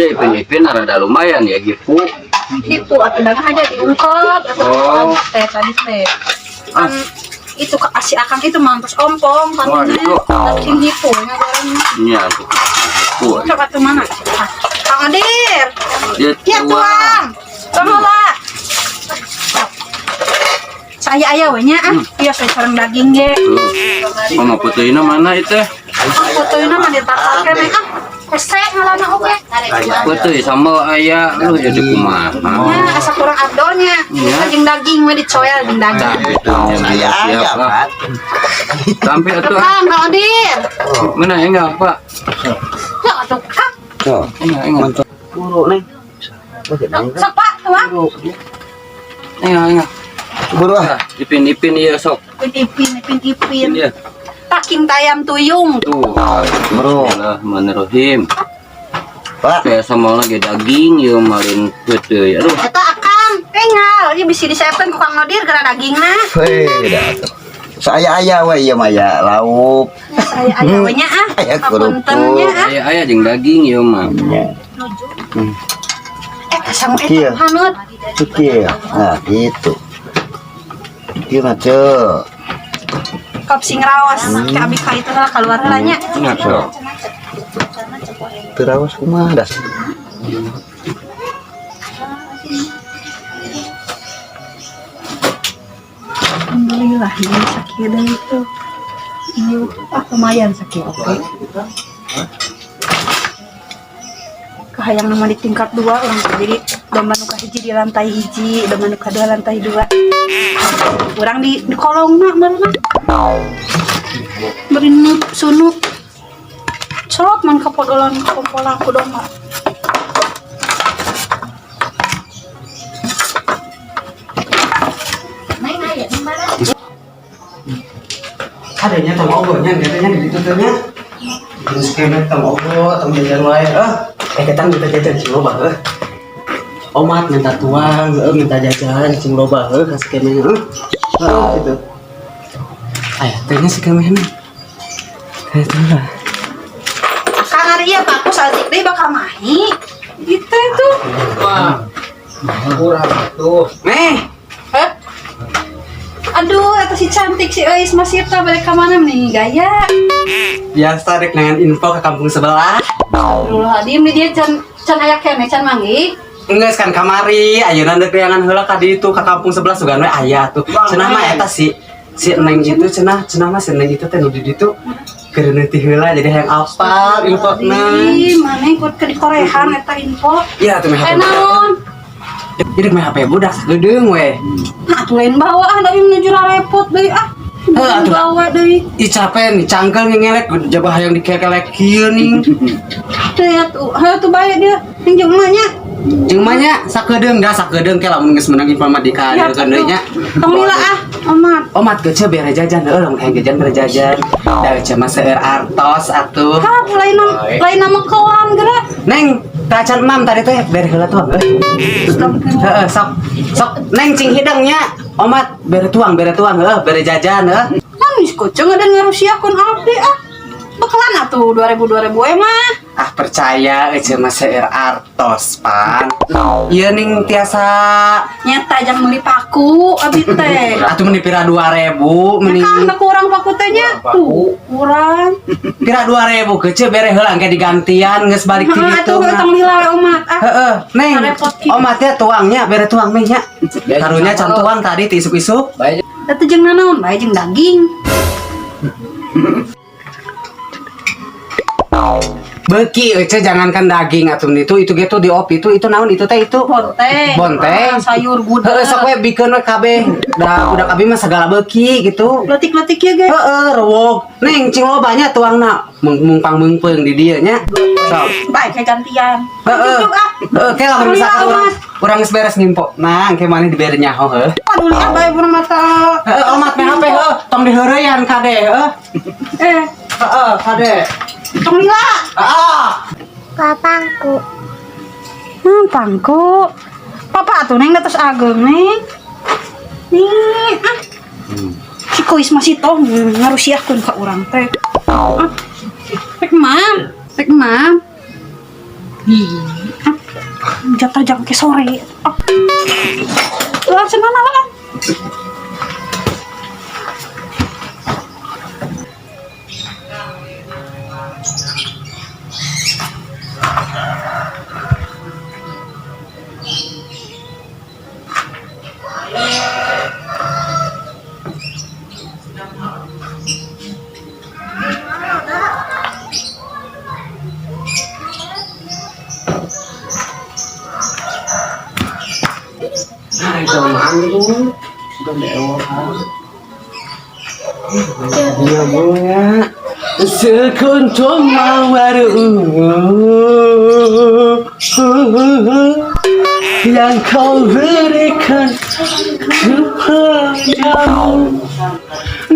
Ya, Ipin Ipin rada lumayan ya hipu. Hipu atuh dah aja diungkep atau Oh. teh tadi teh. Ah. Kan itu ke si akang itu mah terus ompong Wah, kan itu. sing hipu nya gorengnya. Iya, tuh. Hipu. Sok atuh mana? Ah, Kang Adir. Ya, Ya tuang. Tuang heula. Saya aya we nya ah. Iya saya sareng daging ge. Tuh. Mama putihna mana itu? Fotoina mah ditakar keneh ah. Hese ngalana oge. Putih sambal aya lu jadi kumaha. Nya asa kurang abdolnya. Iya. Jeung daging we dicoel jeung Nah, daging. gitu nya Saya siap aya, lah. Pak. Sampai atuh. Kang, Kang Adir. Mana enggak, Pak? Ya atuh Kang. Tuh, Enggak, enggak. buru nih. Sok Pak, tuang. Enggak, enggak. Buru ah. Ipin Ipin iya sok. Ipin ipin ipin ipin. Ipin ya. Taking tayam tuyung. Tuh. Bro. Bismillahirrahmanirrahim. Pak, Kayak sama lagi daging ya malin putih. Aduh. Eta akang, engal, ieu bisi disepen ku Kang Nodir gara dagingna. hei dah tuh. Saya aya we ieu mah ya lauk. Saya aya we nya ah. Aya kerupuk. Punten nya ah. Aya aya jeung daging ya mah. Nya. Eh kasang eta Iya. haneut. Kieu. Nah, gitu. Kieu mah ceu. Kop sing raos, ka abi ka itu lah keluar heula nya. Ingat sok. Teu raos kumaha das. Alhamdulillah ini sakieu deui tuh. Ini ah lumayan sakieu oke. Kahayang nama di tingkat 2 orang tuh. Jadi domba nu kahiji di lantai hiji, domba nu kadua lantai 2. Urang di kolongna meureunna. Beri nu sunu. Colot man kapodolan kompolan ku domba. Adanya tong ogonya katanya di situ teh nya. Bikin skemet tong ogo, tong jajan wae. Eh ketang minta jajan cing loba heuh. Omat minta tuang, heuh minta jajan cing loba heuh ka skemet heuh. Heuh gitu. Aya teh nya skemetna. Kayak teh lah. Kang ari ieu Pak, aku saltik deui bakal mahi. Gitu tuh. Wah. Kurang tuh. Meh, Hah? Aduh, eta si cantik si Euis masih eta balik ka mana nih gaya. Biasa rek nangan info ke kampung sebelah. Astagfirullahaladzim, di dia can can aya keneh can manggih. Enggak kan kamari, ayeuna deuk neangan heula ka ditu ka kampung sebelah sugan we aya tuh. Cenah mah eta si si Neng itu cenah cenah mah si Neng itu teh nu di ditu keur neuti heula jadi hayang apal infona. Ih, mana ikut ke di Korehan eta info. Iya tuh meh Eh HP. naon? Jadi meh HP budak sagedeung we. Nah, atuh lain bawa ah dari menuju repot deui ah. Heuh, atuh. Bawa deui. Ih capek nih cangkel ngelek jabah hayang dikekelek kieu ning. Teu atuh, heuh tuh bae dia. Ning jeung emak nya. Jeung mah nya sakedeung dah sakedeung ke lamun geus menang info mah di ka Ya, dieu deui nya. Tong lila ah, omat. Omat gece bere jajan heuh lamun hayang jajan bere jajan. Da ece mah seueur artos atuh. Hah, lain lain nama kelan geura. Neng, tacan emam tadi teh bere heula tuang euy. Heeh, sok sok neng cing hidang nya. Omat bere tuang heuh, bere jajan heuh. Kan geus koceng ada ngarusiakeun abdi ah. Bakalan atuh 2000 2000 we mah. Ah percaya ece mah seueur artos pan. Ieu ning tiasa Nyata jang meuli paku abi teh. atuh meni pira 2000 meni Ya kan da kurang paku teh nya. Tuh, kurang. pira 2000 kece bere heula engke digantian geus balik ti Heeh, ditu. atuh tong lila we omat ah. Heeh, neng. Repot kieu. Omat ya tuangnya, bere tuang meh nya. Karunya can tuang tadi ti isuk-isuk. Atuh jeung nanaon bae jeung daging. Beki ece jangankan daging atuh itu gitu di op itu naon itu teh itu. Bonteng. Bonteng. Ah, sayur gudeg. Heeh, sok we bikeun we kabeh. Da budak abi mah segala beki gitu. Letik-letik ya ge. Heeh, rewog. Neng cing lobanya tuangna mungpang meungpeung di dieu nya. Sok. Bae kayak gantian. Heeh. Cucuk ah. Heeh, ke lamun Aduh, misalkan ya, urang Mas. urang geus beres ngimpo. Nah, engke maneh dibere nyaho heuh. Aduh, lihat bae urang mata. Heeh, omat meh HP heuh, tong diheureyan kade heuh. Eh, Heeh, kade. tong lila. Ah. Papangku. Pangku. Papa atuh neng terus ageng neng. Nih, ah. Si kuis masih toh ngarusiahkeun ka urang teh. Ah. Rek mam, rek mam. Ih. Jatah jam ke sore. Ah. Langsung mana lah. Nah, itu manggung. Udah mewah. Dia bunga sekuntum mawar ungu yang kau berikan kepadamu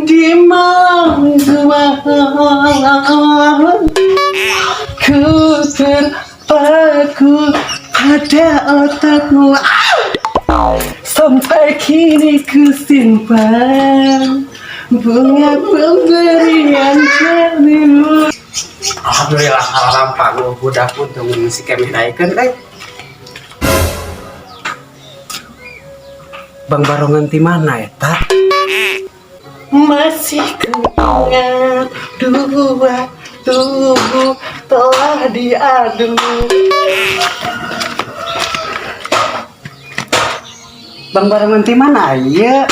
di malam tua. Ku terpaku pada otakmu sampai kini ku simpan bunga pemberian darimu. Alhamdulillah alhamdulillah budak untung si kemeh naikeun euy. Bang Barongan ti mana eta? Masih ku ingat dua tubuh telah diadu. Bang Barongan ti mana ieu?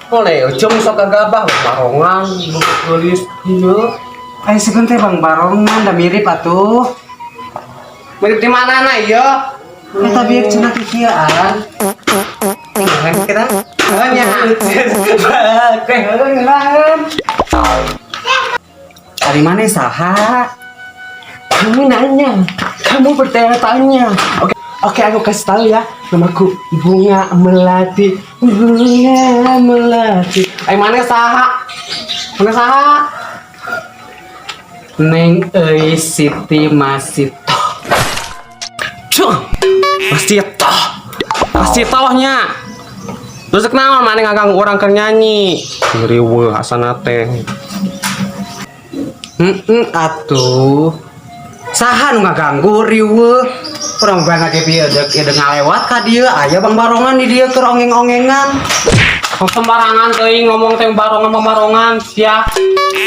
Oleh ujung sok gagabah barongan bukit gelis ieu. Ayo segun teh Bang Barongan da mirip atuh. Mirip di mana na ieu? Eta bieu cenah kikieuan. Kan kita hanya Teh heuh. Ari mana saha? Kamu nanya, kamu bertanya-tanya. Oke, oke aku kasih tahu ya. Namaku Bunga Melati. Bunga Melati. Ayo mana saha? Mana saha? Neng euy Siti Masitoh. Cuh. Masitoh. Masitohnya. Terus kenapa mana ngaganggu orang keur nyanyi? Ngeriweuh asana teh. Heeh atuh. Saha nu ngaganggu riweuh? Urang bangga ge bieu deuk ieu ngalewat ka dieu aya Bang Barongan di dieu keur ongeng-ongengan. Kok sembarangan teuing ngomong teh barongan barongan sia.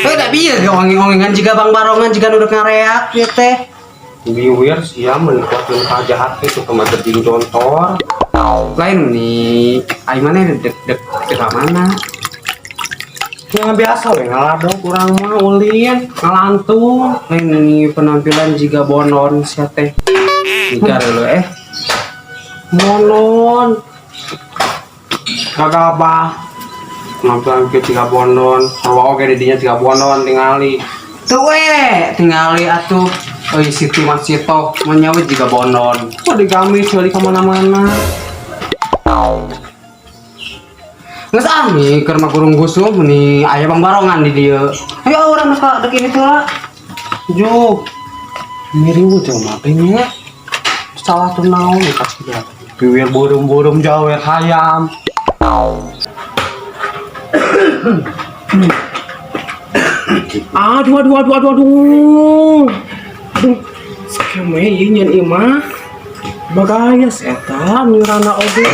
Heuh da bieu ge ongeng-ongengan jiga Bang Barongan jiga nu deuk ngareak ieu teh. Biwir sia mun kuatkeun ka jahat teh suka mah jadi jontor. Lain nih, ai mana dek dek dek mana? Ya biasa we ngaladog urang mah ulin, ngalantung. Lain nih penampilan jiga bonon sia teh. Jiga leuh Monon. Gagabah. Penampilan kieu jiga bonon, sarua oge di dinya jiga bonon tingali. Tuh we, tingali atuh. Euy Siti Masitoh menyawit jiga bonon. Kok digamis ceuli ka mana-mana. Geus ah nih keur mah gurung gusum nih aya Bang Barongan di dieu. Ayo urang ka dek ini tuh lah. Ju. Miriweuh teh mah teh nya. Salah tuh naon ka sia. Biwir burung-burung jawer hayam. Aduh aduh aduh aduh aduh. Aduh, skeme ieu nyen ieu mah. Bagaya eta nyurana oge.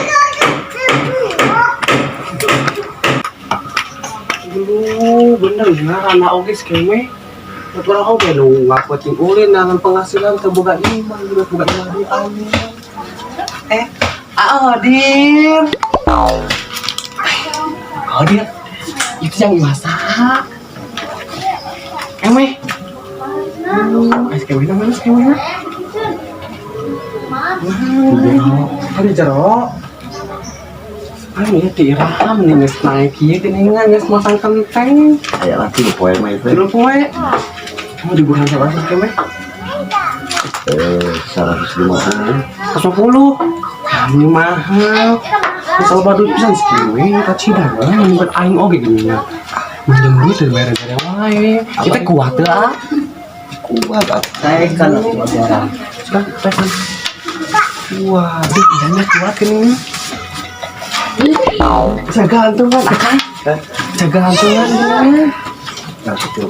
Aduh, bener ngarana oge skeme. Urang oge nu ngakuatin ulin dengan penghasilan teu boga imah, boga imah di anu. Adir. Adir, itu yang imah saha? Emeh. Es kemeh mana es kemeh? Ada jero. Anu ya tiram nih geus naik ieu geuningan geus masang kenteng. Aya lah tilu poe mah itu. Tilu poe. Kamu di bulan sabaraha sih kemeh? 150. 150. Kami mahal. Misal badut pisan sih we kacida we nyebut aing oge geuningan. Minjem duit teh bayar-bayar wae. Kita kuat teu ah? Kuat atuh kan atuh orang. Sudah, teh kan. Wah, iyanya kuat geuning. Jaga gantungan, akan. Jaga gantungan. Nah, gitu.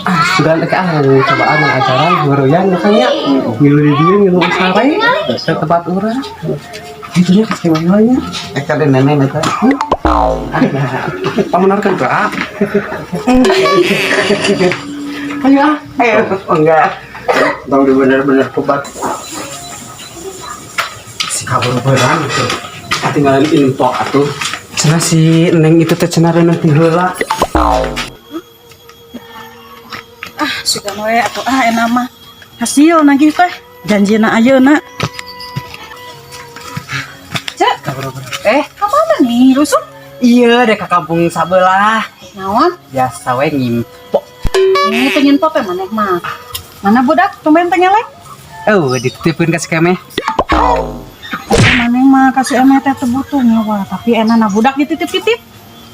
Ah, sudah teh ah cobaan ajaran goreuyang makanya ngilu di dieu ngilu sare ke tempat urang. Itunya kasih nya. Eh, kade nenek eta. Ah, pamanarkeun tuh ah. Ayo ah. Ayo, enggak. Bang bener-bener kubat. Si kabur berang gitu. Tinggalan info atuh. Cenah si Neng itu teh cenah reuneuh ti heula. Ah, sugan we atuh ah enak mah. Hasil nagih teh. Janjina ayeuna. Cek, Eh, ka mana nih rusuh? Iya deh ke kampung sabelah. Naon? Biasa we ngimpo. Ini teh nginpo teh maneh mah. Mana budak tumben teh ngelek? Oh, dititipkeun ka si Kemeh. Maneh mah kasih emeh teh teu butuh nyawa, tapi enak na budak dititip-titip.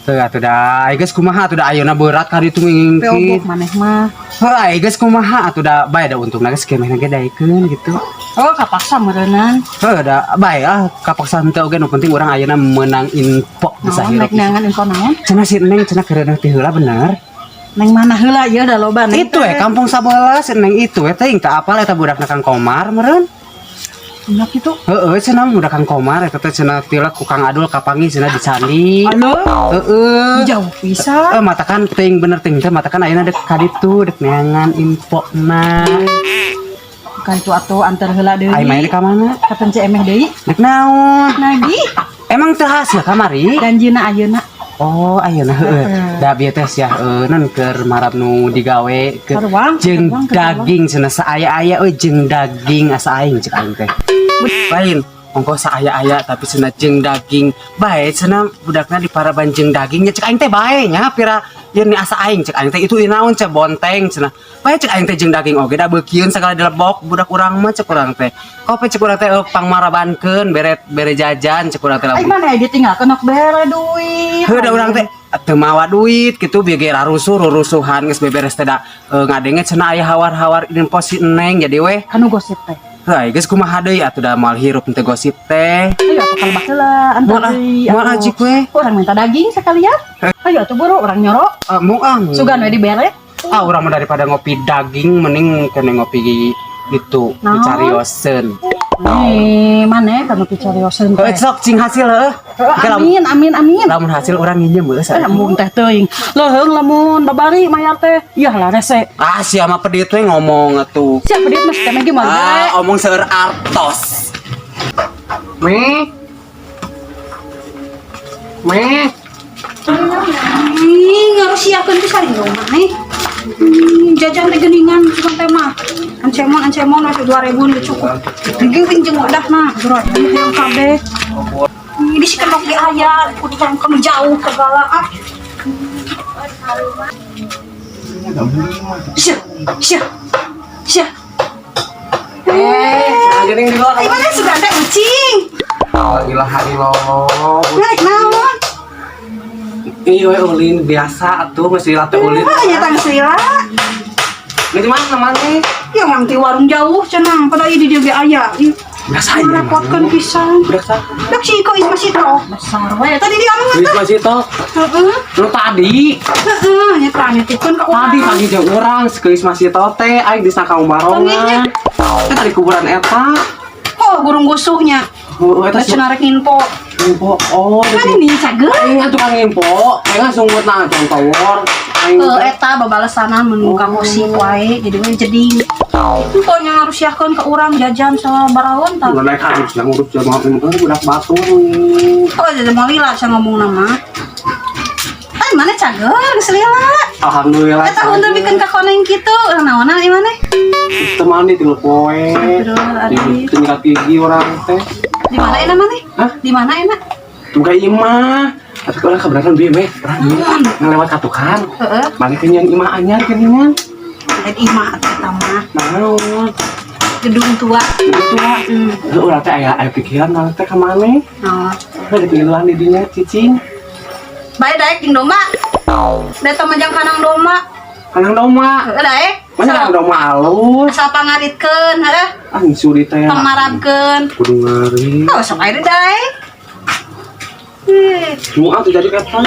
Tuh atuh da, ai geus kumaha atuh da ayeuna berat ka ditu Peobok ngingkit. Maneh mah. Heuh, ai geus kumaha atuh da bae da untungna geus Kemeh ge daekeun gitu. Oh, kapaksa meureunnan. Heuh da bae ah kapaksa henteu oge, nu penting urang ayeuna meunang info bisa Naon hirup. rek neangan info naon? Cenah si Neng cenah keur ti heula bener. Neng mana heula ieu da loba neng. Itu eh kampung sabelah si Neng itu eh teh teu apal eta budakna Kang Komar meureun. Enak gitu. Heeh, cenah budak Kang Komar eta teh cenah tila ku Kang Adul kapanggih cenah di candi. Halo. Heeh. Jauh pisan. Eh, matakan ting bener ting teh matakan ayeuna dek ka ditu dek neangan infona. Kan itu atuh antar heula deui. Ai main ka mana? Kapan cek emeh deui? Dek naon? Nagih. Emang teu hasil kamari? Janjina ayeuna. Oh, ayeuna heueuh. Da bieu teh sia non keur marab nu digawe keur Karuang, jeung karuang, karuang. daging cenah saaya-aya euy jeung daging asa aing cek aing teh. Lain ongkoh saaya-aya tapi cenah jeung daging bae cenah budakna diparaban jeung dagingnya cek aing teh bae nya pira ieu ni asa aing cek aing teh itu naon cek bonteng cenah bae cek aing teh jeung daging oge da beukieun sagala dilebok budak urang mah cek urang teh kope cek urang teh pangmarabankeun bere bere jajan cek urang teh Ai lamun mana ditinggalkeun nok bere duit. Heuh da urang teh teu mawa duit gitu bieu ge rarusuh rurusuhan geus beberes teh da ngadenge cenah aya hawar-hawar info si Neng jadi weh. Kanu gosip teh. Heuh geus kumaha deui atuh da moal hirup teu gosip teh. Ayo atuh kalebak heula antar Moal ah, deui. moal Atuh. ajik we. Urang minta daging sekalian. Ayo atuh buru urang nyoro. Mau ah. Sugan we dibere. Ah urang mah daripada ngopi daging mending kene ngopi itu Naon? dicarioseun. Nih, mana kanu picarioseun Heuh teh. sok cing hasil heuh. Heuh, Oke, amin amin amin. Lamun hasil urang nginjem heuh Eh, sa. embung teh teuing. Leuheung lamun babari mayar teh. Yah lah rese. Ah sia mah pedit we ngomong atuh. Siapa pedit mah teh gimana? Ah omong seueur artos. Me. Me. Ih, ngarusiakeun pisan dong mah nih. Jajan teh geuningan cuma teh mah. Ancemon ancemon masih 2000 nu cukup. Geuing jeung wadah mah, berat yang kabeh. Ini si kenok di aya, kudu kamu jauh segala ah. Syah, syah, syah. Eh, nah geuning di luar. Ay, mana sudah ada ucing? La ilaha illallah. Naik naon? Iya, we ulin biasa atuh mesti lila teh ulin. Ah, nya tang sila. Di mana mana? Ya orang ti warung jauh cenah, pada ieu di dieu ge aya. Ih, Biasa aja. Merepotkan pisan. Udah sah. Dek si Iko Isma Sito. Besar we. Tadi dia ngomong Wis masih toh. heeh. Lu tadi, Heeh, nya tah nyetikeun ka urang. tadi pagi jeung urang seukeus masih toh teh aing di sakang barongan. Teh tadi kuburan eta. Oh, gurung gusuhnya. Heeh, eta Eta cenah rek info. info. Oh, Kan ini cager. aing tukang info, aing sungutna tukang tower. Aing Eh, eta babalesanan mun muka gosip wae jadi we jeding. Info nya ngarusiahkeun ka urang jajan sama baraon tah. Udah naik harus yang ngurus jamaah ini budak batu. Oh, jadi mau lila saya ngomong nama. Eh, mana cager geus lila. Alhamdulillah. Eta henteu bikin ka koneng kitu, naonan ieu maneh? Teu mandi tilu poe. Astagfirullahaladzim. Di tingkat gigi orang teh. Di mana enak maneh? Hah? Di mana enak? Buka imah. Tapi orang keberatan bieu meh. Orang ngelewat ka tukang. Heeh. Mana kenyan imah anyar geuningan. Lain imah atuh eta mah. Naon? Gedung tua. Itu tua. Heuh urang teh aya aya pikiran urang teh ka maneh. Naon? Heuh dipilihan di dinya cicing. Bae daek jeung domba. Daek mah jang kanang domba. Kanang domba. Heeh daek. Mana kanang domba alus. Asal pangaritkeun, heeh. Ah suri teh. Pangarabkeun. Kudu ngari. Oh, sok ae daek. Nu atuh jadi kapan?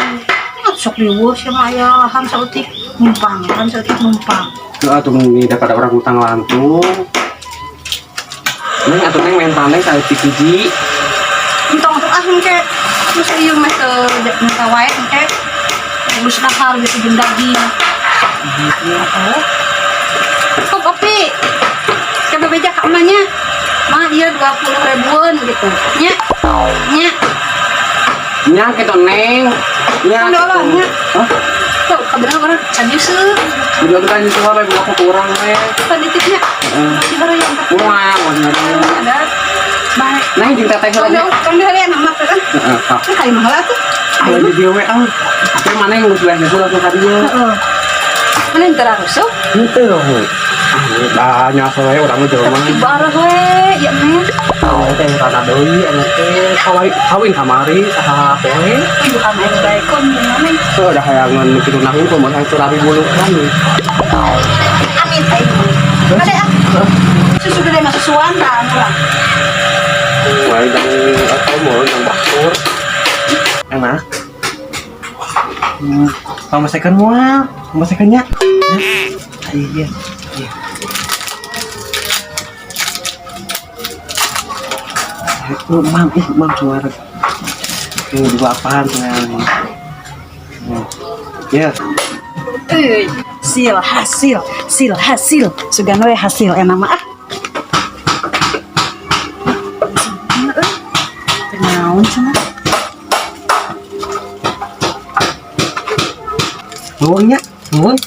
Sok diweuh sia mah aya lahan saeutik. Numpang kan saeutik numpang. Heeh, tuh ini daripada orang utang lantung. Neng atuh neng main taneng saeutik hiji. Entong tuh ah engke. Terus ieu mah teu minta wae engke. Geus dahar gitu jeung daging. Oh. Kok kopi? Coba beja ka emaknya. Mah ieu 20 ribuan gitu. Nya. Nya. Nya kitu neng. Nya. Kan doang, nya. Hah? Tuh, kabeneran orang can Udah tuh kan itu wae gua kurang we. Tadi titipnya. Heeh. Si baru yang Kurang, mau ada. Baik. Neng jeung teteh heula nya. Kan dia nama kan. Heeh, kak. Kan kayak mahal tuh. Ayo di dieu we ah. Tapi mana yang geus beres langsung ka dieu. Heeh. Mana yang terarusuk? Henteu. Ah, dah nyasa we urang mah jelema. Tapi barah we, ya men. Ah, teh rada deui anu teh kawin kawin kamari saha poe. Ibu kan aing baikon gimana? Heuh, da hayangan kitu nah hukum mun hayang surabi bulukan. Amit aing. Ada ah. Susu gede mah susuan dah murah. Wae dang atau mau dang batur. Enak. Pamasekan moal, pamasekannya. Iya. Iya. Oh, mam, ih, mam suara. Tuh, dua apaan tuh. Ya. Euy, sil hasil, sil hasil. Sugan we hasil enak mah ah. Teu naon cenah? Bawangnya, bawang.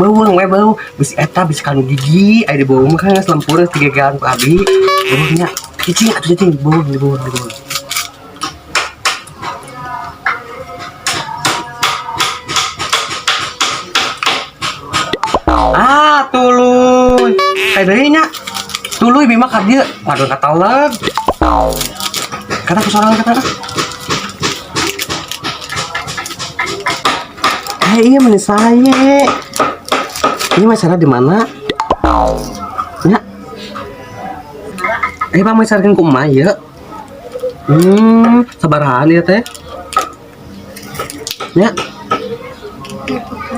Bawang we bau. Bisi eta bisi kanu gigi, aya di bawang mah kan geus lempur geus digegelan ku abi. Bawangnya, cicing atuh cicing, bawang di bawang di bawang. Ah, tuluy. Kayak deui nya. Tuluy bima ka dieu, waduh kateleg. Kata ku sorangan kata. Eh, iya meni saya. Ini masalah di mana? Ya. Eh, Bang masarkeun ku emak ieu. Sabarahaan ieu teh? Ya.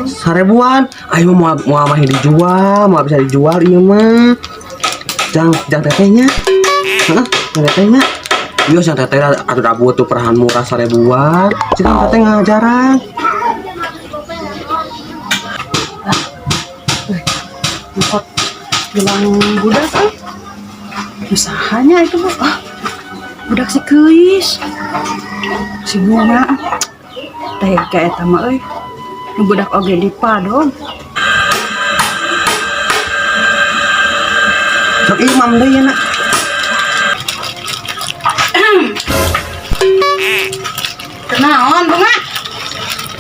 1000-an. Ayo mau mau mah dijual, mau bisa dijual ieu mah. Jang jang tetehnya. Heeh, jang tetehnya. Iya, jang teteh atuh da butuh perahan murah 1000-an. Cik teteh ngajaran. Angkot bilang budak eh. Usahanya itu bu. Ah, budak si keis. Si bunga. Teh ka eta mah euy. Nu budak oge dipadong. Sok imam deui ya nak. Kenaon bunga?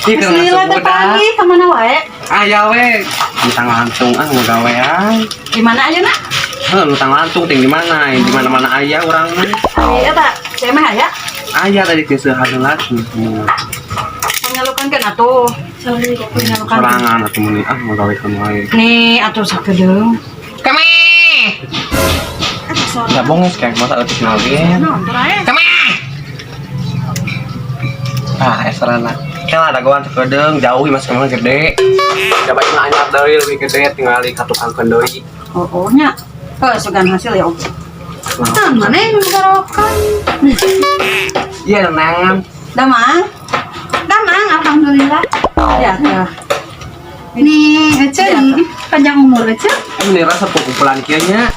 Ih, Geus lila teh pagi ka mana wae? Aya we. Utang lantung ah mau gawean. Di mana aja nak? Heuh, utang lantung ting di mana? Di mana-mana aya urang mah. Iya tak, saya mah aya. Aya tadi geus seuhan lagi. Penyalukan kan atuh. Penyalukan. Sorangan atuh meuni ah mau gawekeun wae. Nih atuh sakedeung. Kami. Ya bonges kayak masa leutik nalin. Naon tuh rae? Kami. Ah, esrana. Kan ada dagoan sakedeung jauh mas kemana gede. Coba mah anyar deui lebih gede tinggal ka tukang deui. Oh, oh nya. Heuh, sugan hasil ya oke. Nah, mana yang garokan? Iya, nengan. Damang. Damang, alhamdulillah. Ya, ya. Ini Ece nih, panjang umur Ece. Ini rasa kumpulan kieu nya.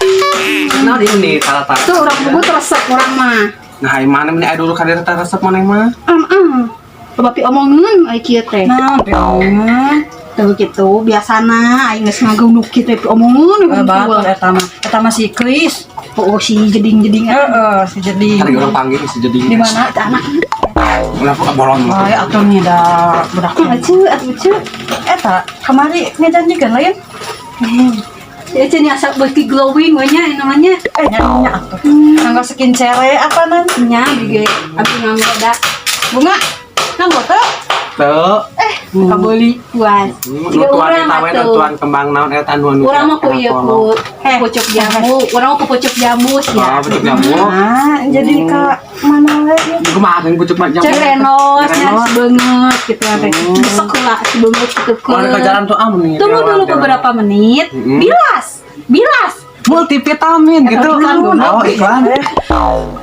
Nah, ini salah satu. Tuh orang bubu resep orang mah. Nah, ai mana meni aya dulu kadir teh resep mana mah? Am. Coba pi omongeun ai kieu teh. Nah, pi omongeun. Tuh gitu, biasana aing geus ngageunuk kieu teh pi omongeun. Batur eta mah. Eta mah si Kris. Oh, si jeding-jeding. Heeh, si jeding. Tadi orang panggil si jadi. Di mana? Eta anak. Ulah bolon mah. Wah, atuh nih da budak. Ece, atuh Ece. Eta kamari ngejanjikeun lain. Ece nih asa beuki glowing we nya namanya. Eh, nya nya atuh. Nganggo skincare apa nan? Nya bige abdi nganggo da. Bunga, nganggo teu? Gitu. Kabeli Puas. Jika Nutuan urang eta we atuh. nutuan kembang naon eta nu anu. Urang mah ku ieu ku pucuk jamu, urang mah ku pucuk jamu Oh, sia. pucuk jamu. Nah, jadi ke mana lagi? Kumaha kan pucuk jamu? Cerenos nya banget gitu teh. Besok heula sebeungeut gitu. Kalau ke jalan tuh ah mending Tunggu dulu beberapa menit. Bilas. Bilas. Multivitamin gitu. Iklan, Oh, iklan.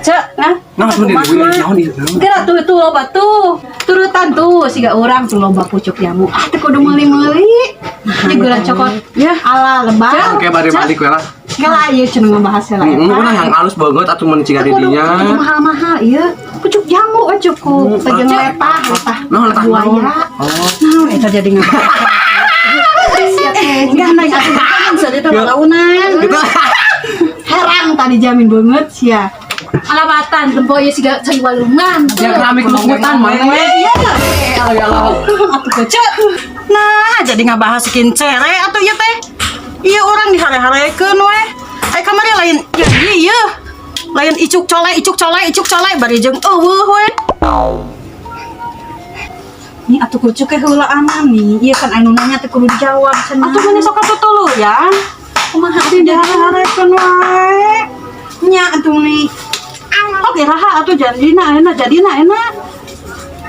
Cek, nah. Nah, mending naon ieu? Gerak tuh tuh loba tuh. Turutan tuh siga urang tuh loba pucuk jamu. Ah teu kudu meuli-meuli. Ini gula cokot. Ya. Ala lebah. Oke, bari balik we lah. Kela ieu cenah ngebahas heula Heeh, eta. urang yang halus banget atuh mun ciga Teu kudu didinya. kudu mahal-mahal ieu. Pucuk jamu we cukup. Jeung letah, letah. Nah, letah buaya. Oh. Nah, eta jadi ngebahas. Enggak naik atuh kan sedih teh launan. Gitu. Herang tadi jamin banget sia. Alamatan tempo ieu siga cai walungan. Ya keramik lumutan main we. Iya. Ya Allah. Atuh kece. Nah, jadi ngabahas skincare atuh ieu teh. Iya orang dihare-harekeun we. Ai kamari lain janji ieu. Lain icuk cole, icuk cole, icuk cole bari jeung euweuh we. Nih atuh kucu ke heulaanan nih. Ieu kan anu nanya teh kudu dijawab cenah. Atuh geus sok atuh tuluyan. Kumaha teh dihare-harekeun wae. Nya atuh nih. Oke, raha atuh janjina ayeuna jadina enak.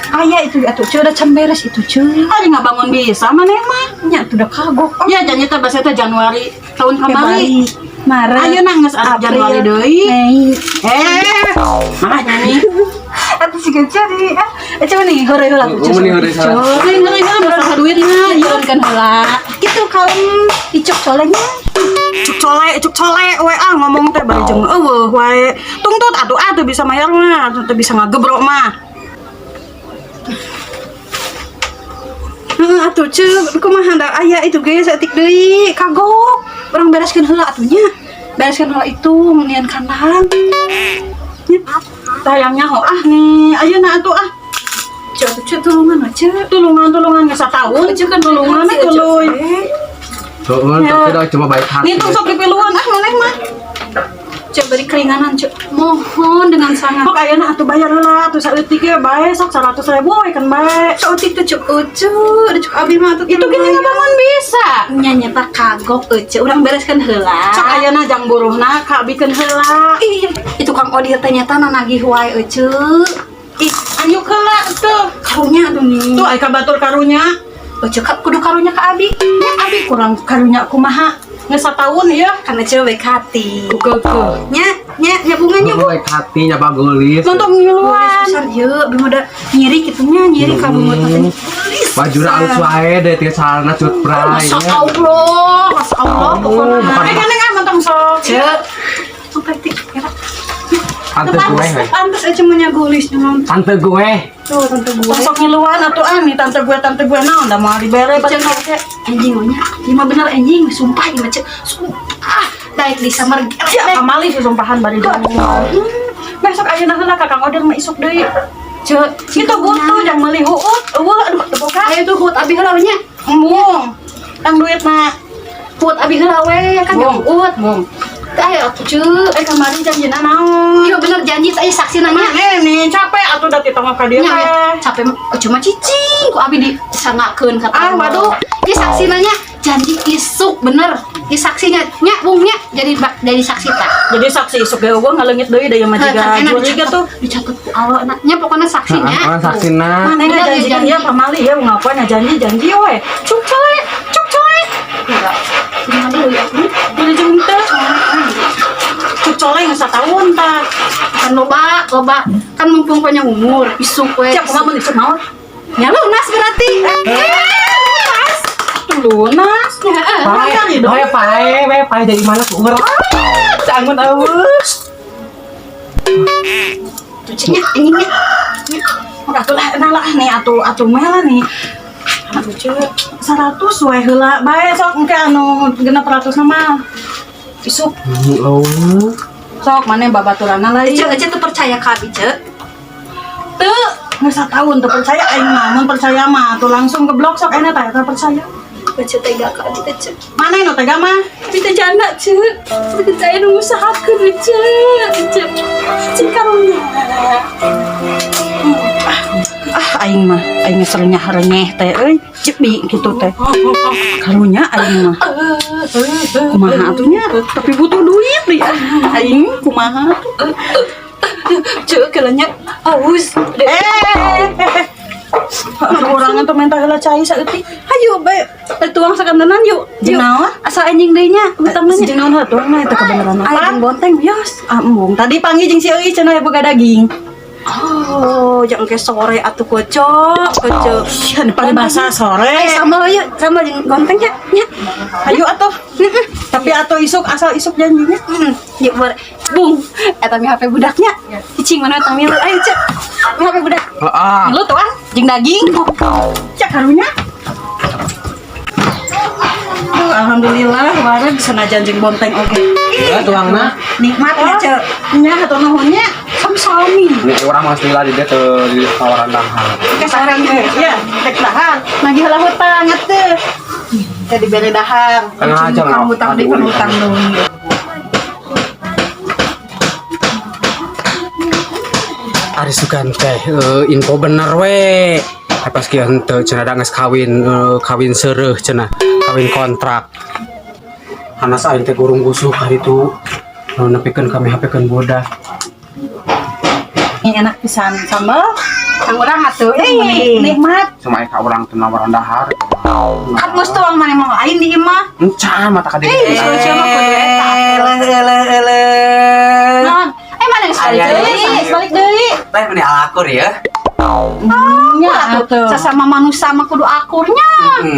Aya itu atuh ceu udah can beres itu ceu. Ari ngabangun bisa maneh mah. Nya atuh udah kagok. Ya janji teh bahasa teh Januari tahun kamari. Maret. Ayeuna geus asup Januari deui. Mei. Eh, malah nyanyi. Atuh siga jadi. Eh, coba nih, heureuy heula Oh, mending heureuy heula. Heureuy heureuy heula masalah duitna. Ieu kan heula. Gitu kalem icuk colenya. Cuk cole we ah ngomong teh bari jeung euweuh wae. Tungtut atuh atuh bisa mayar mah, atuh teu bisa ngagebrok mah. Heeh atuh ceu, kumaha da aya itu ge saeutik deui, kagok. Urang bereskeun heula atuh nya. Bereskeun heula itu munian kandang. Nya, tayangnya ho ah nih, ayeuna atuh ah. Ceu atuh ceu tulungan we ceu. Tulungan tulungan geus sataun Ceu kan tulungan tuluy. Heeh, tapi dah cuma baik hati. Ngitung sok dipiluan ah maneh mah. Ceu beri keringanan ceu. Mohon dengan sangat. Sok ayeuna atuh bayar heula atuh saeutik ge bae sok 100.000 we kan bae. Saeutik teh ceu euceu, da cuk abi mah atuh Itu gini ngabangun bisa. Nya nyata kagok euceu, urang bereskeun heula. Sok ayeuna jang buruhna ka abikeun heula. Ih, itu Kang Odir teh nyata nagih wae euceu. Ih, anyuk heula tuh. Karunya atuh nih. Tuh ai ka batur karunya. Euceu ka kudu karunya ka abi. Nya abi kurang karunya kumaha. Geus sataun ya. Karena ceu baik hati. Keukeut. Nya, nya, nya bunganya bu. Baik hati nya bagulis. Nonton Gelis ngiluan. pisan ieu, abi mah da nyiri kitu nya, nyiri ka bunga teh. Gelis. Bajuna alus wae deh tiga sarana cut prai. Masya Allah, Masya Allah, pokoknya. bukan. Eh gandeng ah mentong sok. Ceu. Sampai tik kira. Tante gue. we. Pantes aja mah gulis nonton. Tante gue. Tuh tante gue. Tong sok ngiluan atuh ah nih tante gue naon da moal dibere Ceu anjing nya. Ieu mah bener anjing, sumpah ieu mah ceu. Sumpah. Daik di samar Ya, kamali susumpahan bari jeung. Besok ayeuna heula ka Kang Odir mah isuk deui. Ceu, Itu butuh jang meuli huut. Eueuh aduh teu boga. Ayo tuh huut abi heula we nya. Embung. Tang duitna. Huut abi heula we kan Bung. huut. Bung. Teh ayo atuh ceu. Eh kemarin janjina naon? Iya bener janji teh saksi nanya. Mana nih capek atuh da titongok ka dieu Nya, teh. capek mah oh, cuma cicing ku abi disangakeun kata Ah, waduh. Ieu saksi nanya janji isuk bener. Ieu saksinya nya bung nya jadi jadi saksi tak. Jadi saksi isuk ge eueuh ngaleungit deui da ieu mah Heh, jiga kan enak curiga dicatet- tuh. Dicatet ku Allah na. Nya pokoknya saksinya. Orang saksina. Mana Bener, ngajanjikan ya, ya pamali ya ngapain janji janji we. Cuk cole, cuk cole. Enggak. Gimana dulu ya? Jadi jeung teh. Cuk cole geus sataun tah. Kan loba, loba. Kan mumpung panjang umur, isuk we. Cek kumaha mun isuk naon? Ya lunas berarti. Lunas. Lunas. Heeh. Pae, pae, pae, pae, pae dari mana ku urang? Cangun eueuh. Tuh cenah anjingnya. Atuh lah nah lah nih atuh atuh mah lah nih. Atuh ceu 100 we heula bae sok engke anu 600 mah. Isuk Oh. sok maneh babaturanna lain. Ceu, ceu tuh percaya ka abi, ceu. Teu geus sataun teu percaya aing mah, mun percaya mah atuh langsung geblok sok enak tah eta percaya. Ece tega ka abi teh, Ce. Mana nu tega mah? Abi teh janda, Ce. Abi teh saya nu ngusahakeun, Ce. Ce. Ce karunya. Ah, aing mah, aing geus renyah-renyeh teh euy, cepi kitu teh. Karunya aing mah. Kumaha atuh nya? Tapi butuh duit deui ah. Aing kumaha atuh? Ce, kelanya aus. Eh, eh, eh. Aduh, urang teh minta heula cai saeutik. Hayu, bae. Tuang sakantenan yuk. Jeung naon? Asa anjing deui nya, hutangna nya. Jeung naon heula tuang mah eta kebenaran. Aya jeung bonteng, bios. Ah, embung. Tadi panggil jeung si Euy cenah boga daging. Oh, jangan ke sore atuh kocok, kocok. Sia bahasa sore. Eh, sambal yuk, sambal jeung gonteng ya. Nya. Ayo atuh. Tapi atuh isuk asal isuk janjinya. Yuk ber. Bung, eta mi HP budaknya. Cicing mana eta milu. Ayo, Cek. Mi HP budak. Heeh. Milu tuh ah, jeung daging. Cak karunya. Duh, alhamdulillah wareg sanajan jeung bonteng oge. Ya tuangna. Nikmat ya, Cek. Nya hatur nuhun nya. Sami-sami. Ini urang mah lila di dieu teu di tawaran dahar. Kesaran ge. Ya, rek dahar. Nagih heula hutang atuh. Teh dibere dahar. Tengah aja Hutang hutang deui kan hutang deui. Ari sugan teh info bener we. Pas kieu henteu cenah da geus kawin kawin seureuh cenah, kawin kontrak. Hanas aing teh gurung gusuh ka ditu. Nu nepikeun kami HP-keun budak. Ini enak pisan sambal. Kang urang atuh. Eh, Nikmat. Cuma ka urang teu nawaran dahar. Kan geus tuang maneh mah aing di imah. Encan mata ka dieu. Eh, sia mah kudu eta. Eleh eleh eleh. Naon? Eh, mana geus balik Aya, deui? aya. Geus balik deui. Lain meni alakur ya. Nya Atuh, atuh. sesama manusia mah kudu akurnya.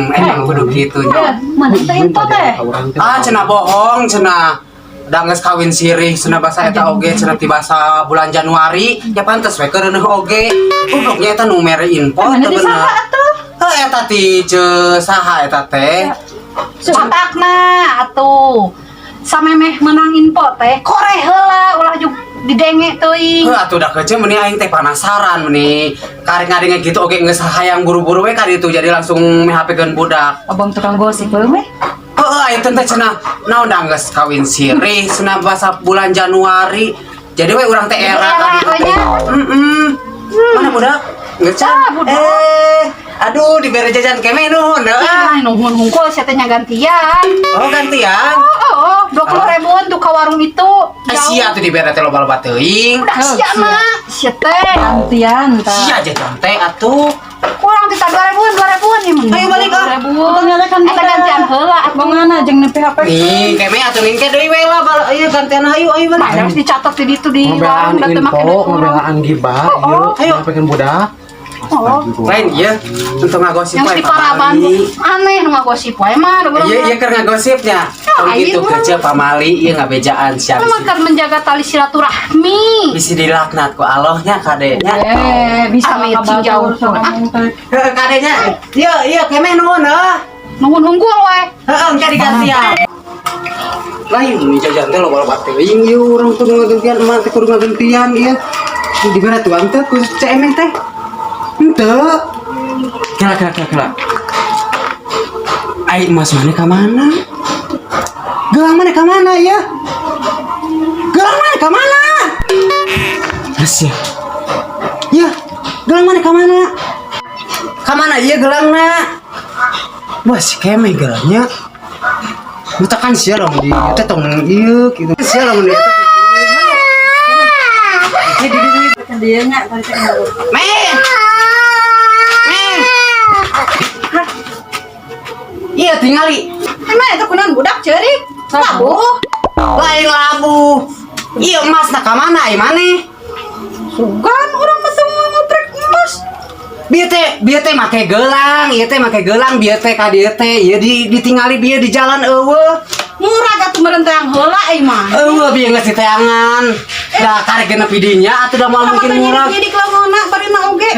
Emang kudu kitu nya. Mana teh info teh? Ah, cenah bohong cenah. Da geus kawin sirih cenah basa eta oge cenah ti basa bulan Januari ya pantes we keureuh oge. Gobloknya eta nu mere info Mana teu di bener. saha atuh? Heuh eta ti ce saha eta teh? Otakna atuh. Samemeh menang info teh koreh heula ulah juk didenge teuing. Heuh atuh da kece meuni aing teh penasaran meuni karek ngadenge gitu oge geus hayang buru-buru we ka ditu jadi langsung mi-HP-keun budak. Abang tukang gosip heuh meh. Heeh aya teh cenah naon da geus kawin sirih cenah basa bulan Januari. Jadi we urang teh era Era ka ditu we teh. nya. Heeh. Mana budak? Geus Ah, budak. Aduh dibere jajan keme nuhun heuh. Ah, nuhun hungkul sia teh nya gantian. Oh gantian. Oh, 20 ribuan tuh ke warung itu. Eh, sia tuh dibere teh loba-loba teuing. Udah sia mah. Sia teh. Gantian tah. Sia jajan teh atuh. Kurang tita 2 ribuan, 2 ribuan nih. Ayo balik ah. 2 ribuan. Utang Eta gantian heula atuh. Bangana jeung nepi HP. Nih, keme atuh ningke deui we lah bal ieu gantian ayo ayo balik. Nah, harus dicatat di ditu di Ngobelaan warung da teu make info, duit urang. ngobelaan gibah, ieu Ayo. HP-keun budak. Oh, Lain ieu untuk ngagosip yang wae di paraban pamali. aneh nu ngagosip wae mah da urang Iya mah. iya keur ngagosipnya. Tong aing gitu mah. kerja pamali ieu ngabejaan sia Urang mah keur menjaga tali silaturahmi. bisi dilaknat ku Allahnya kadenya. Eh, bisa Amit, mah cing jauh. jauh. Heeh kadenya. Ieu ieu kemeh nuhun heuh. Nuhun unggul we. Heeh engke digantian. Lain nih jajan teh loba-loba teuing ieu urang kudu ngagantian emak teh kudu ngagantian ieu. Di mana tuang teh ku CMeng teh? Henteu. Kela kela kela kela. Ai emas mana ka mana? Gelang mana ka mana ya? Gelang mana ka mana? Terus ya. Ya, gelang mana ka mana? Ka mana ieu gelangna? Wah, si keme gelangnya. Mutakan sia lamun di teh tong ieu kitu. Sia lamun di eta. Dia nya tadi teh. Meh. Meh. Iya tingali. Emang eta kunaon budak ceurik? Labuh. Lain labuh. Iya emas nak ka mana ai maneh? Sugan urang mah teu ngoprek emas. Bieu teh make gelang, ieu teh make gelang, bieu teh ka dieu teh, ieu di ditingali bieu di jalan eueuh. Murah atuh meureun teang heula ai mah. Eueuh bieu geus diteangan. Da karek genep di dinya atuh da moal mungkin murah. Jadi kelangona barina oge.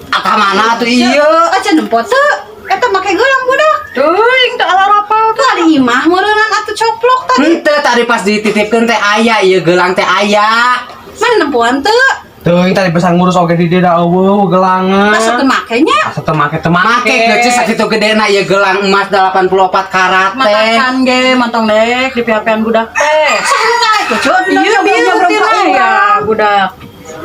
Ah, ka mana atuh ieu? Aja nempo teu. Eta make gelang budak. Teuing teu alarapal. Tuh ari imah meureunan atuh coplok tadi. Henteu tadi pas dititipkeun teh aya ieu gelang teh aya. Mana nempoan teu? Teuing tadi pesan ngurus oge di dia da euweuh gelangan. Asa teu make nya. Asa teu make teu make. Make gece sakitu gedena ieu gelang emas 84 karat teh. Matakan ge mantong dek di PHP-an budak teh. Santai tuh, Cuk. Iya, bieu tina ya budak.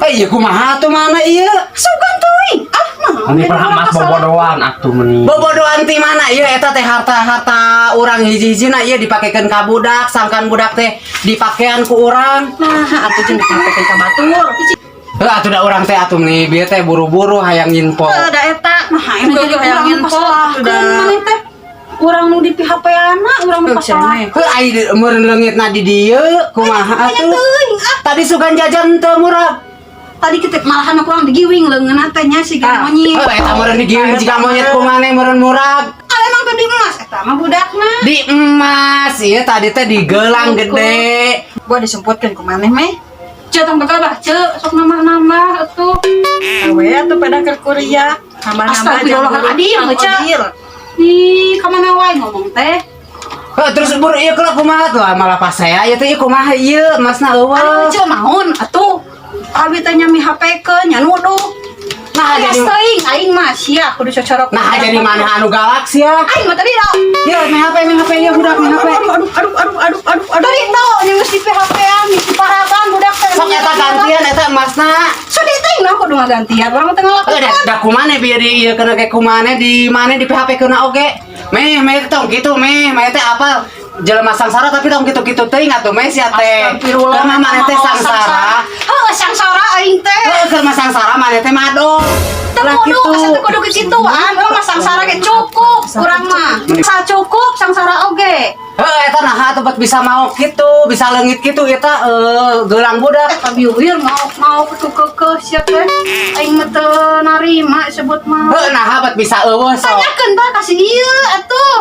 Eh ieu kumaha tuh mana ieu? Sugan teuing. Ah, mah. Ini pernah emas bobodoan atuh meni. Bobodoan ti mana ieu eta teh harta-harta urang hiji-hijina ieu dipakekeun ka budak, sangkan budak teh dipakean ku urang. Nah, atuh jeung dipakekeun ka batur. Heuh atuh da urang teh atuh nih bieu teh buru-buru hayang info. Heuh da eta. Nah, ini Jadi jadi hayang urang info, pasalahkeun udah. maneh teh. Urang nu di PHP-ana, urang nu Heuh, pasalah. cenah. Heuh ai meureun leungitna di dieu kumaha Tanya atuh? teuing ah. Tadi sugan jajan teu murah. Tadi kita malahan aku urang digiwing leungeunna teh nya si Ah. monyet. Heuh eta meureun digiwing jika monyet ku maneh meureun murag. Ah, emang tadi emas eta mah budakna. Di emas ieu tadi teh di gelang gede. Gua disemputkeun ku maneh meh. Ceu tong bah, ceu sok nambah-nambah atuh. Awe atuh pada keur kuliah. Nambah-nambah Astagfirullahaladzim, Kang Ceu. Odir. Ih, ka mana wae ngomong teh? Heuh terus bur ieu kela kumaha tuh malah pas saya ieu teh ieu kumaha ieu emasna Aduh, euweuh. ceu naon atuh. Abi teh nyami HP-keun nya nuduh. Nah Alias jadi teuing aing mah sia kudu cocorok. nah jadi mana anu galak sia? Aing mah tadi dah. Ya main HP main HP ya budak main HP. Aduh, aduh, aduh, aduh, aduh, aduh, aduh. Tadi tau nya geus di PHP-an, di paraban budak teh. Sok eta gantian eta emasna. Sedih teuing nah kudu ngagantian. Urang teh Heuh ngalakukan. da kumane bieu di ieu kena ke kumane di mana di PHP keuna oge. Meh meh tong kitu meh meh teh apal jelema sangsara tapi tong kitu-kitu teuing atuh meh sia teh. Astagfirullah. Keur mah maneh teh sangsara. Heuh, sangsara aing teh. Heuh keur mah sangsara maneh teh mado. Teu Lah kudu, kitu. asa teu kudu kikituan. Urang mah sangsara ge cukup, urang mah. Sa cukup sangsara oge. Heuh eta naha atuh bet bisa mau kitu, bisa leungit kitu eta gelang budak. Eta biuir mau mau kutu kekeh sia teh. Aing mah teu narima sebut mah. Heuh naha bet bisa euweuh sok. Tanyakeun tah kasih ieu atuh.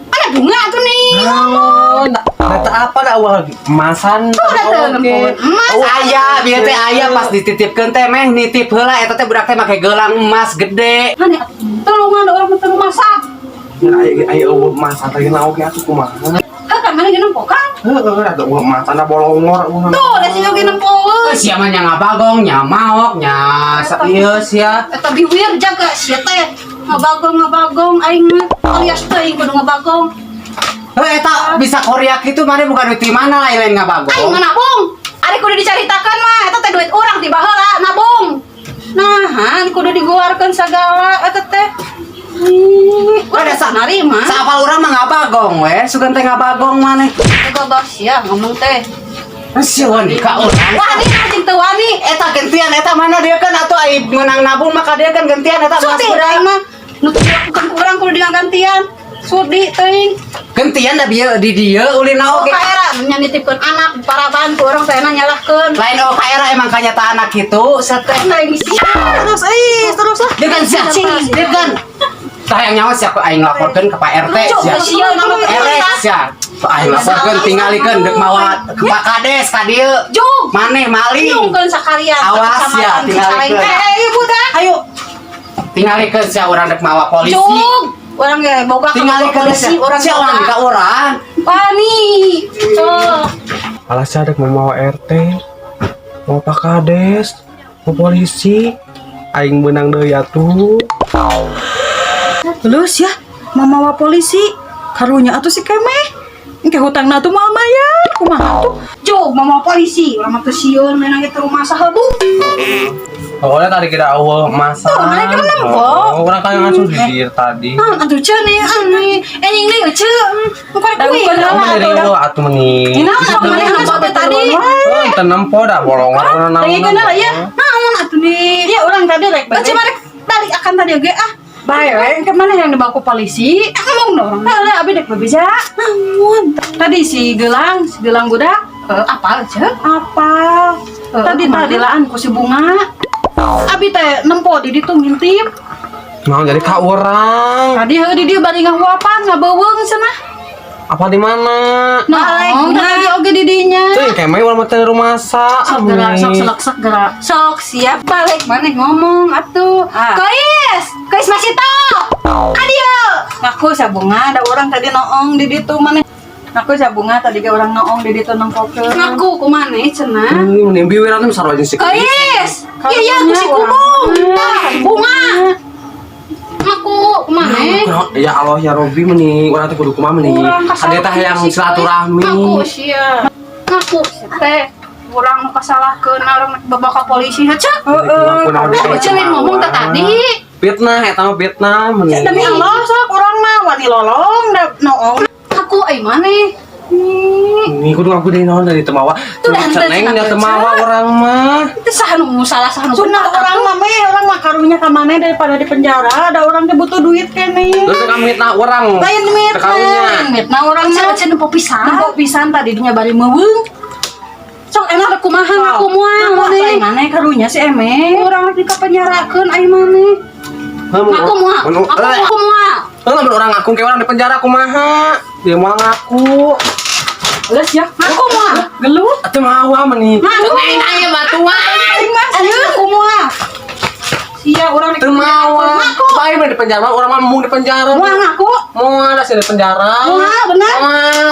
Ada bunga atuh nih. Naon? Data apa dah awal emasan? Tuh da teu nempon emas. Aya, bieu teh aya pas dititipkeun teh meh nitip heula eta teh budak teh make gelang emas gede. Mana tulungan urang mah teu masak. Ai ai euweuh emasan tadi naon ge atuh kumaha? Heuh kan mana ge nempo kan? Heuh ada euweuh emasan da bolongor euweuh. Tuh, da sih oge nempo. Heuh sia mah nya ngabagong, nya maok, nya ieu sia. Eta biwir jaga sia teh. Ngabagong ngabagong aing mah alias teuing kudu ngabagong. Heuh eta bisa korea kitu mana bukan duit di mana lain lain ngabagong. Aing mah nabung. Ari kudu dicaritakan mah eta teh duit urang ti baheula nabung. Nah, han kudu diguarkeun sagala eta teh. Ih, Ada udah narima. Saapal urang mah ngabagong we, sugan teh ngabagong maneh. Gogor sia ngomong teh. Sia wani ka urang. Wani anjing teu wani. Eta gantian eta mana dia kan atuh ai meunang nabung maka dia kan gantian eta emas Sudi budak. aing mah nu teu dilakukan ku urang kudu digantian. Sudi teuing. Gantian da bieu di dieu ulina Oh, oge. ka era nya nitipkeun anak paraban ku urang teh nyalahkeun. Lain oh ka era emang kanyataan kitu sete. Teuing sia. Terus ih, terus lah. Dia kan sia, dia kan. Tah yang nyawa siapa aing laporkeun ke Pak RT sia. Sia nama Erek sia. Aing laporkeun tingalikeun deuk mawa ke Pak Kades ka dieu. Jug. Maneh maling. Nyungkeun sakalian. Awas ya, tingalikeun. Eh, budak. Ayo. Tingalikeun sia urang deuk mawa polisi. Jug. Urang ge boga ka Tingalikeun polisi, sia. urang Sia urang ka urang. Wani. Tuh. Alah sia dek mau mawa RT, mau Pak Kades, mau polisi. Aing menang deui atuh. Terus ya, mamawa polisi. Karunya atuh si kemeh. Engke hutangna atuh moal mayar. Kumaha tuh? Jug, mama polisi. Urang mah teu sieun meunang ge rumah saha bu. Pokoknya tadi kita euweuh emasan. Tuh, mana kan nempo. Oh, urang kan langsung di tadi. Ah, atuh ceu nih, nih. Enjing deui ceu. Bukan kuy. Oh, meni riweuh atuh meni. Nah, mana nempo teh tadi? Oh, teu nempo dah bolongan urang naon. Lagi kenal ya. Naon atuh nih? Iya, orang tadi rek Cuma rek balik akan tadi oge ah. Bae we, ke mana yang dibawa ke polisi? Ngomong dong. Heuh, abi dek bebeja. Naon? Tadi si gelang budak Apal ceu? apal. Tadi kemana? tadi laan ku si bunga. Abi teh nempo di ditu ngintip. Mau jadi ka urang. Tadi heuh di dieu bari ngahuapan ngabeuweung cenah. Apa di mana? Nah, tadi oge di dinya. Tuh, kemeh urang mah teh rumah sa. Sok gerak, sok selek sok gerak. Sok siap balik maneh ngomong atuh. Ah. Kois, Kois masih to. Adio. Ngaku sabunga ada orang tadi noong di ditu maneh. Aku Bunga tadi ge urang noong di ditu nengkokeun. Ngaku kumaha cenah? Ini biwiran tuh sarua jeung si Keis. Iya iya ku si Kubung. Tah, Bunga. Ngaku kumaha? Ya Allah ya Robi, meni urang teh kudu kumaha meni. Urang kasal Ada teh yang si silaturahmi. Ngaku sia. Ngaku teh urang nu kasalahkeun, urang bawa ka polisi cek. Heeh. Eh, Celin ngomong teh tadi. Fitnah eta mah, fitnah meni. Demi Allah, sok urang mah wani lolong da noong. Ngaku ai maneh. Ini kudu ngaku deui naon dari temawa. Tuh, dah, Ceneng cenah, nya temawa urang mah. Itu saha nu salah, saha nu Sunah bener? Urang mah meh, urang mah karunya ka maneh daripada di penjara, ada orang teh butuh duit keneh. Terus kamu mitnah urang. Lain mitnah. Karunya. Mitnah urang mah. Cenah nempo pisan. Nempo pisan tadi dinya bari meuweung. Sok enak kumaha ngaku moal Ngaku maneh. ai maneh karunya si Eme. Urang rek dikapenjarakeun ai maneh. Ngaku moal. Ngaku, ngaku moal. Lamun orang ngaku kayak orang di penjara kumaha? Dia mau ngaku. Geus ya. Ngaku moal. Gelut. Atuh mawa meni. Ngaku. Neng aya batuan. Ngaku moal. Sia urang Teu mawa. Bae mah di penjara, urang mah mung di penjara. Moal ngaku. Moal da di penjara. Moal bener. Moal.